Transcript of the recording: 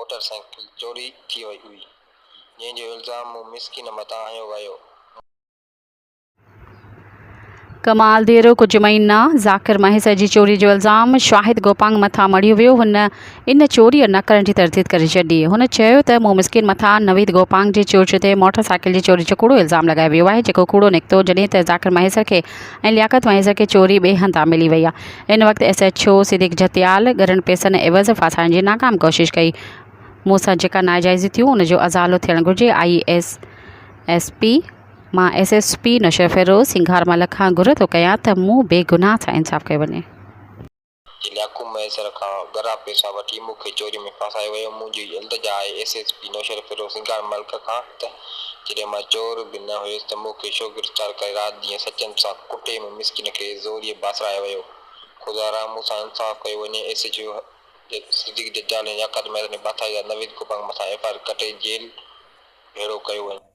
Motor cycle چوري ٿي وئي هئي، جنهن جو الزام مون مسڪين مٿان هنيو ويو. ڪمال ديرو ڪجهه مهينا ذاڪر مهيسر جي چوري جو الزام شاهد گوپانگ مٿان مڙهيو ويو هن ان چوري نه ڪرڻ جي ترديد ڪري ڇڏي هن چيو ته مون مسڪين مٿان نويد گوپانگ جي چورچ تي موٽر سائيڪل جي چوري جو ڪوڙو الزام لڳايو ويو آهي جيڪو ڪوڙو نڪتو جڏهن ته ذاڪر مهيسر کي ۽ لياقت مهيسر کي چوري ٻئي هنڌان ملي وئي آهي ان وقت ايس ايڇ او صديق جهتيال ڳرن پئسن عيوض ڦاسائڻ جي ناڪام ڪوشش ڪئي مون سان جيڪا ناجائزي ٿيون ان جو ازالو ٿيڻ گهرجي I S S P مان S S P Naushahro Feroze Singhar Malik کان گهر ٿو ڪيان ته مون بي گناهه سان انصاف ڪيو وڃي. جي لياقوب مهيسر کان ڳرا پئسا وٺي مون کي چوري ۾ ڦاسايو ويو. منهنجي التجا آهي S S P Naushahro Feroze Singhar Malik کان ته جڏهن مان چور به نه هيس ته مون کي ڇو گرفتار ڪري رات ڏينهن سچن سان ڪٽي مون مسڪين کي زوريء باسرايو ويو. خدارا مون سان انصاف ڪيو وڃي. ايس ايڇ او صديق دجال ۽ لياقت مهيسر ۽ باٿائيدار نويد گوپانگ مٿان ايف I R ڪٽي جيل ڀيڙو ڪيو وڃي.